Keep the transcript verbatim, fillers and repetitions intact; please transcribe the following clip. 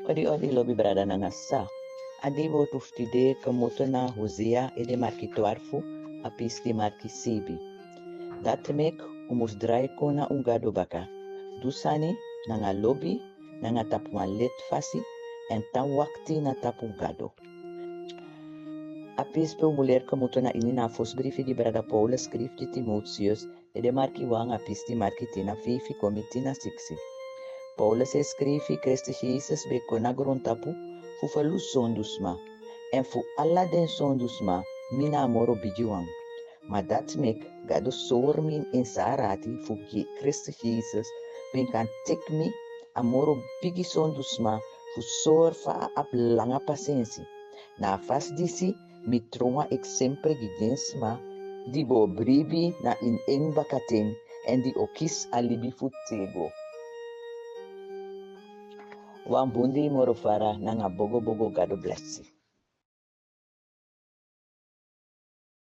Odi, odi, lobi brada nanga sa. A dei wortu fu tide e komoto na Hosea, ede marki twarfu, a pisi di marki sebi. Dati meki un mus drai kon na un Gado baka, du sani nanga lobi, nanga tapu wan leti fasi, èn tan wakti na tapu Gado. A pisi pe un mus leri komoto na ini na a fosi brifi di brada Paulus skrifi gi Timoteus, ede marki wan, a pisi di marki tin na feifi kon miti na siksi. Paulus e skrifi: Kristi Yesus ben kon na grontapu fu ferlusu sondu sma, èn fu ala den sondu sma mi na a moro bigi wan. Ma dati meki Gado sori mi en sari ati fu gi Kristi Yesus, fu en kan teki mi, a moro bigi sondu sma, fu sori fa a abi langa pasensi. Na a fasi disi mi tron wan eksempel gi den sma di bo bribi na ini en bakaten èn di o kisi a libi fu tego. Wan bun dei moro fara nanga bogo bogo Gado blesi.